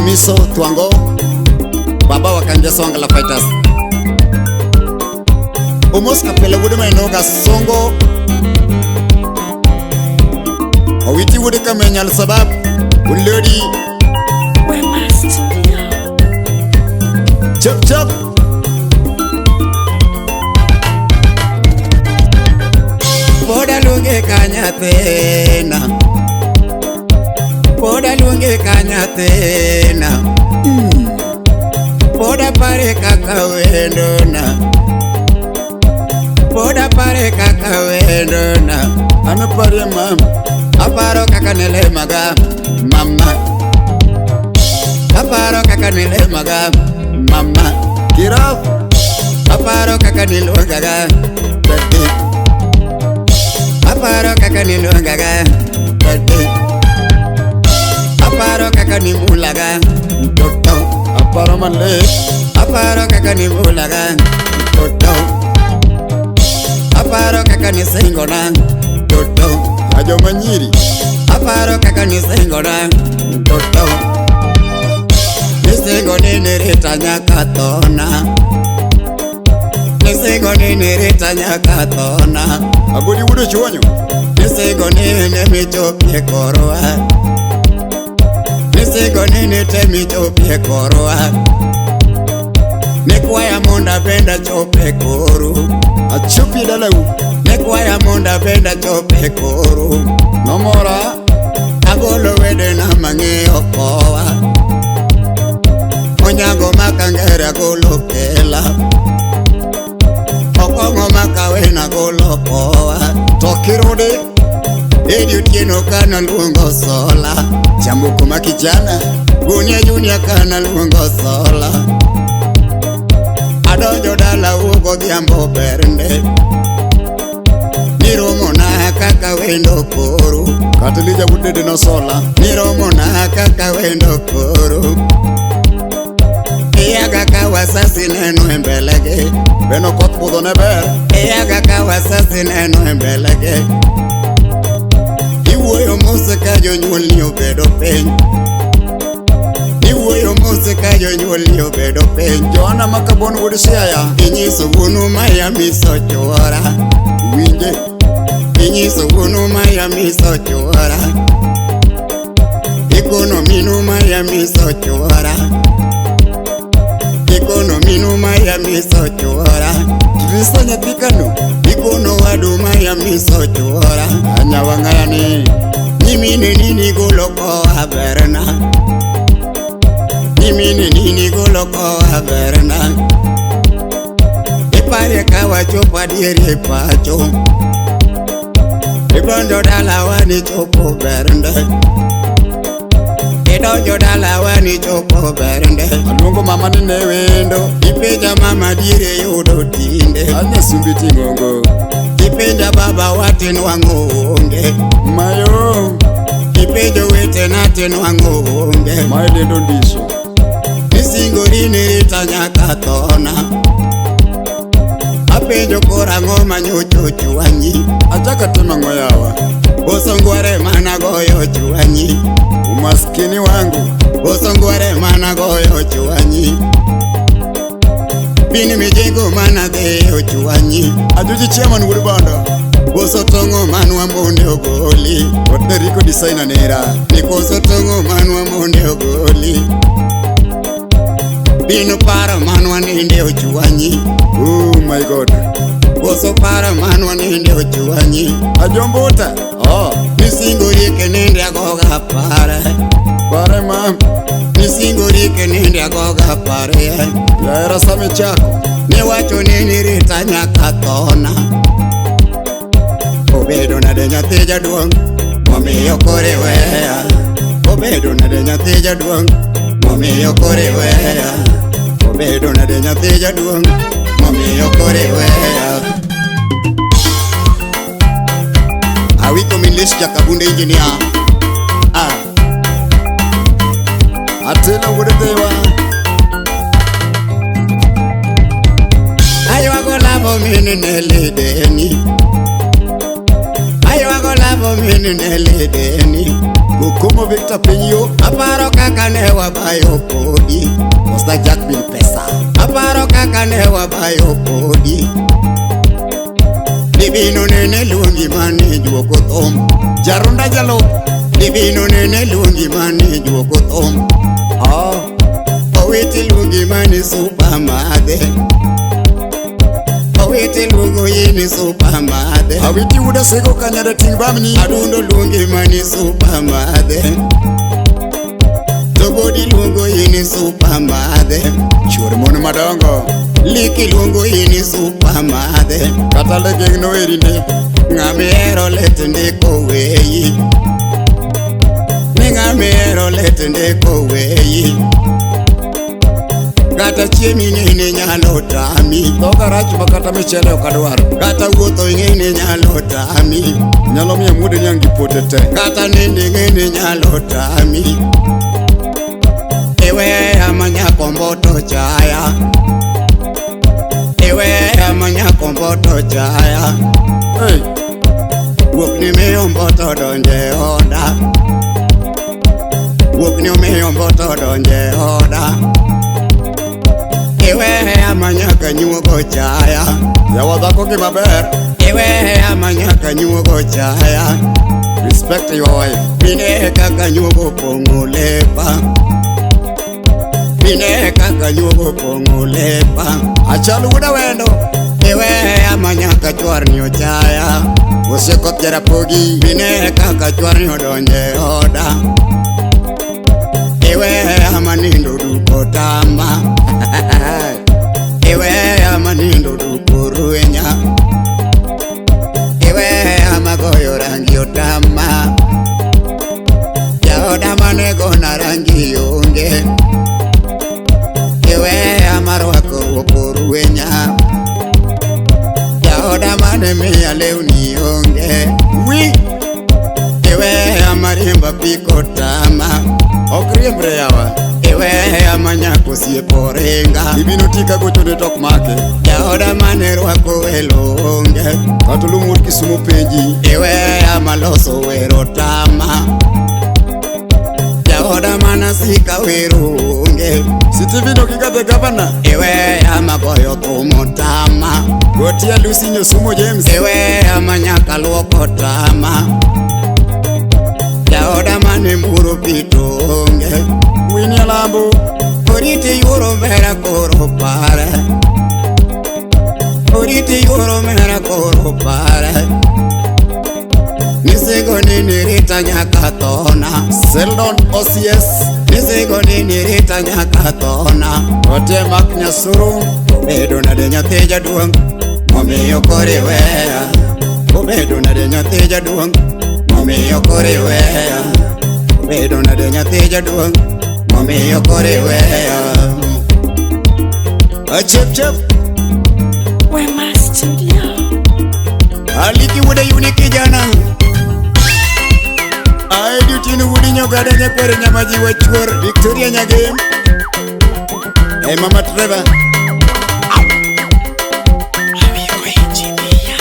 Amiso Twango Baba wa Kanja Songala Fighters. Omos Kapela wuod Mainoga Songo. Owiti wuod Kamenya Al Sabab Ulodi. Wema Studio. Chop chop. Poda luonge ka nyathina. Poda luonge ka nyathina. Poda pare kaka wendona. Poda pare kaka wendona. An apare mam. Aparo kaka nilemaga mama. Aparo kaka nilemaga mama. Kiraf. Aparo kaka niluongaga daddy. Aparo kaka niluongaga daddy. Aparo kaka nimulaga mtoto. Aparo male. Aparo kaka nimulaga mtoto. Aparo kaka nisingona mtoto. Ajo manyiri. Aparo kaka nisingona mtoto. Nisingo nini rita nyaka thona. Nisingo nini rita nyaka thona. Agodi wuod Ochuonyo. Nisingo nini michopie korwa. Nisingo nini te michopie korwa. Nikwaya mondo abed achope koru. Achopie dalau. Nikwaya mondo abed achope koru. Nomora. Agolo wedena mang'eyo kowa. Onyango makangere agolo kela. Okong'o makawena agolo kowa. To kirude. Edi otieno kana luongo sola. Chamboko ma kijana. Gunia junior kana luongo sola. Adonjo dala wuok odhiambo bernde. Niromo na kaka wendo koru. Kata Lija wuod Dede nosola. Niromo na kaka wendo koru. Iyaga ka wasasi neno e mbelege. Beno koth budho ne ber. Iyaga ka wasasi neno e mbelege. Iwuoyo mos ka jonyuolni obedo piny. Iwuoyo mos ka jonyuolni obedo piny. Joana Makabon wuod Siaya. Inyiso wuonu maya miso chuora. Winje. Inyiso wuonu maya miso chuora. Ikono minu maya miso chuora. Ikono minu maya miso chuora. Trisa nyathi kano. Ikono wadu maya miso chuora. Anyawang'aya ni. Nyimine nini golo koa berna. Nyimine nini golo koa berna. Iparie ka wachopo adieri e pacho. Idonjo dalawa ni chopo bernde. Idonjo dalawa ni chopo bernde. Aluongo mama ni ne wendo. Ipenja mama diere yudo tinde. Anyasumbi ting'ongo. Ipenja baba watinwang'o onge. Mayo. Ipenjo wetena tinwang'o onge. Mae lendo ndiso. Nisingori ni rita nyaka thona. Apenjo koro ang'o manyocha ochwanyi. Achako timo ang'o yawa. Koso ngware mana goyo chwanyi. Umaskini wangu. Koso ngware mana goyo chwanyi. Bin mijengo mana dhi ochwanyi. Ajuji chairman wuod Bondo. Koso tong'o manwa monde ogoli. Watne Rico designer nera. Ni koso tong'o manwa monde ogoli. Bin paro manwa ninde ochwanyi. Oh my God. Koso paro manwa ninde ochwanyi. Ajombota. Oh. Nisingori kenende agoga pare. Pare mam. Nisingori kenende agoga pare. Jahera sami chako. Niwacho ni nirita nyaka thona. Obedo nade nyathi jaduong' momiyo koro iweya. Obedo nade nyathi jaduong' momiyo koro iweya. Obedo nade nyathi jaduong' momiyo koro iweya. Awiko Milish Jakabunde engineer. Ah. Atelo wuod Dhewa. Aywago lamo mine ne lideni. Aywago kolavo min ne ledeni. Kokomo Victor Pinyo. Aparo kaka ne wabayo kodi. Osta Jack bin pesa. Aparo kaka ne wabayo kodi. Libino nene luongi mane juoko thum. Jarunda jalo. Libino nene luongi mane juoko thum. Ah. Owiti luongi mane supa madhe. Owiti luongo yini supa madhe. Awiti wuda sego kanyada ting bamni. Adundo luongi mane supa madhe. Tobodi luongo yini supa madhe. Chuor mon madongo. Liki luongo yini supa madhe. Kata legeng no erinde. Ng'ama ihero lit ndiko weyi. Ni ng'ama ihero lit ndiko weyi. Kata chiemo ing'e ni nyalo tami. Dhoga rach ma kata michele ok adwar. Kata wuotho ing'e ni nyalo tami. Nyalo miyo amuode niang' gi pote te. Kata nindo ing'e ni nyalo tami. Iweya ma nyako mboto chaya. Iweya ma nyako mboto chaya. Hey. Wuok ni miyo mboto donje oda. Wuok ni omiyo mboto donje oda. Iweya ma nyaka nyuogo chaya. Yawa dhako gima ber. Iweya ma nyaka nyuogo chaya. Respect your wife. Mine kaka nyuogo pong'o lepa. Mine kaka nyuogo pong'o lepa. Achal wuoda wendo. Iweya ma nyaka chwarni ochaya. Osekoth jarapogi. Mine kaka chwarni odonje oda. Iweya ma nindo duko tama. Iweya ma nindo duko ruenya. Iweya ma goyo rangi otama. Jaoda mane gona rangi onge. Iweya ma rwakruok oruenya. Jaoda mane miya lewni onge. Wi. Iweya ma riembo apiko tama. Ok riembre yawa. Iweya ma nyako osiep oringa. Ibino ti ka gochone to ok make. Jaoda mane rwako welo onge. Kata Olum wuod Kisumo penji. Iweya maloso wero tama. Jaoda mana sika wero onge. Stephen Oginga the governor. Iweya magoyo thum otama. Gotia Lucy Nyosumo James. Iweya ma nyaka luoko tama. Jaoda mane mburo pi to onge. Winnie Alambo. Oriti yuoro mera koro pare. Oriti yuoro mera koro pare. Nisego ni nirita nyaka thona. Seldon OCS. Nisego ni nirita nyaka thona. Ote Mark Nyasuru. Obedo nade nyathi jaduong' momiyo koro iweya. Obedo nade nyathi jaduong' momiyo koro iweya. Obedo nade nyathi jaduong' momiyo koro iweya. Achep chep. Wema Studio. Aliki wuoda yuni kijana. Ai dutin wuodi nyogada nyakwar nyamaji wachuor Victoria Nyagem. Hey Mama Trevor. Amigo engineer.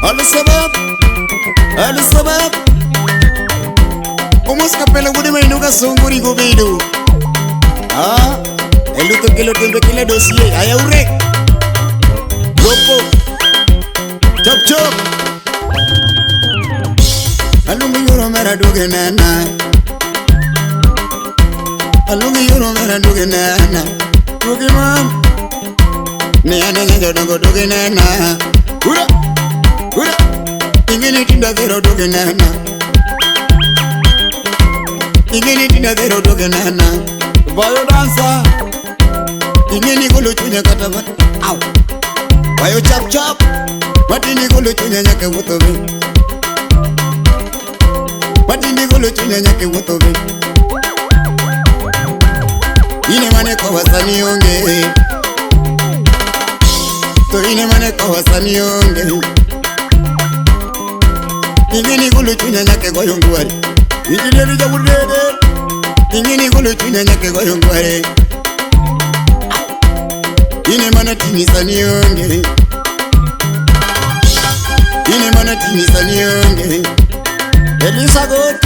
Al-Sabab. Al-Sabab. Omos kapela wuodi mainuka sunguri gobedo. Ah, eluto kelo tembe kila dossier. Aya urek. Gopo. Chop chop. Alungi yoro mera duge nana. Alungi yoro mera duge nana. Duge man. Ne ane nyanjo dongo duge nana. Ura. Ura. Ingini tinda zero duge nana. Ingini tinda zero duge nana. Bayo dancer. Ingini golo chunya kata mat. Au. Bayo chap chap. Matini golo chunya nyaka wuotho be. Matini golo chunya nyaka wuotho be. Ine mane kowa sani onge. To ine mane kowa sani onge. Ingini golo chunya nyaka goyo ngware. Injinier Jawudede. Ingini golo chunya nyaka goyo ngware. Ine mane tini sani onge. Ine mana tini sani onge. Elisa God.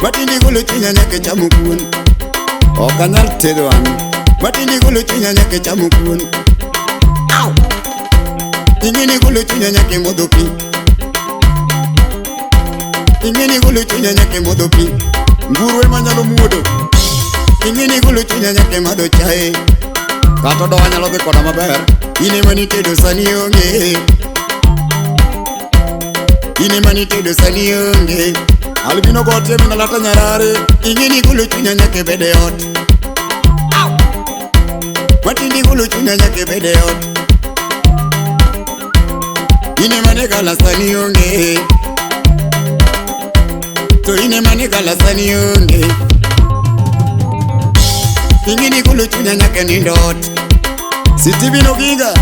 Matindi golo chunya nyaka chamo kuon. Ok anyal tedo an. Matindi golo chunya nyaka chamo kuon. Au. Ingini golo chunya nyaka modho pi. Ingini golo chunya nyaka modho pi. Nguru ema nyalo muodo. Ingini golo chunya nyaka madho chae. Kata dowa nyalo dhi koda maber. Ine manitedo sani onge. Ine manitedo sani onge. Albino gotie min alata nyarare. Ingini golo chunya nyaka bede ot. Matindi golo chunya nyaka bede ot. Ine mane gala sani onge. To ine mane gala sani onge. Ingini golo chunya nyaka nindo ot. Sitibino giga.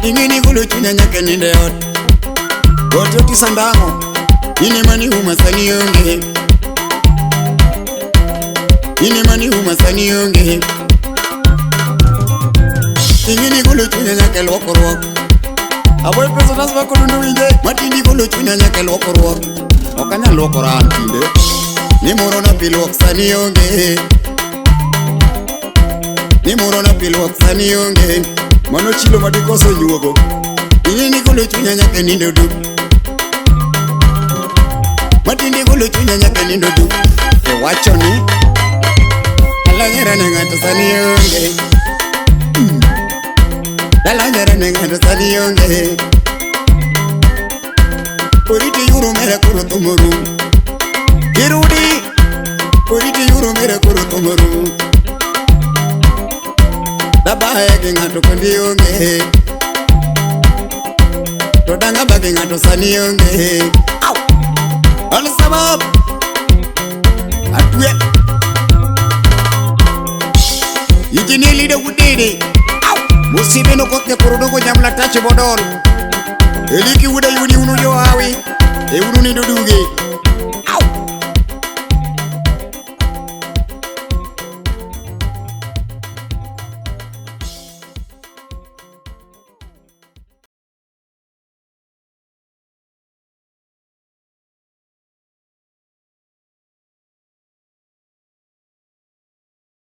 Ingini golo chunya nyaka nindo ot. Gotie tisandango. Ine mani uma sani onge. Ine mani uma sani onge. Ingini golo chunya nyaka luokruok. Aboy pesa nas makodundo winje. Matindi golo chunya nyaka luokruok. Ok anyal luokora an tinde. Ni moro na pi luok sani onge. Ni moro na pi luok sani onge. Mano chilo madikoso nyuogo. Ingini golo chunya nyaka nindo duk. Matindi golo chunya nyaka nindo duk. Iwacho ni Dala nyera ne ng'ato sani onge. Dala nyera ne ng'ato sani onge. Oriti yuru mera koro tomoru. Kirudi. Oriti yuru mera koro tomoru. Dabaye gi ng'ato kondi onge. To danga ba gi ng'ato sani onge. Al sabab. Atwe. Ijini lida wudede. Musibe no koth nyakorodogo nyamla tache bodol. Eliki wuda yudi unu johawi. E unu nindo duge.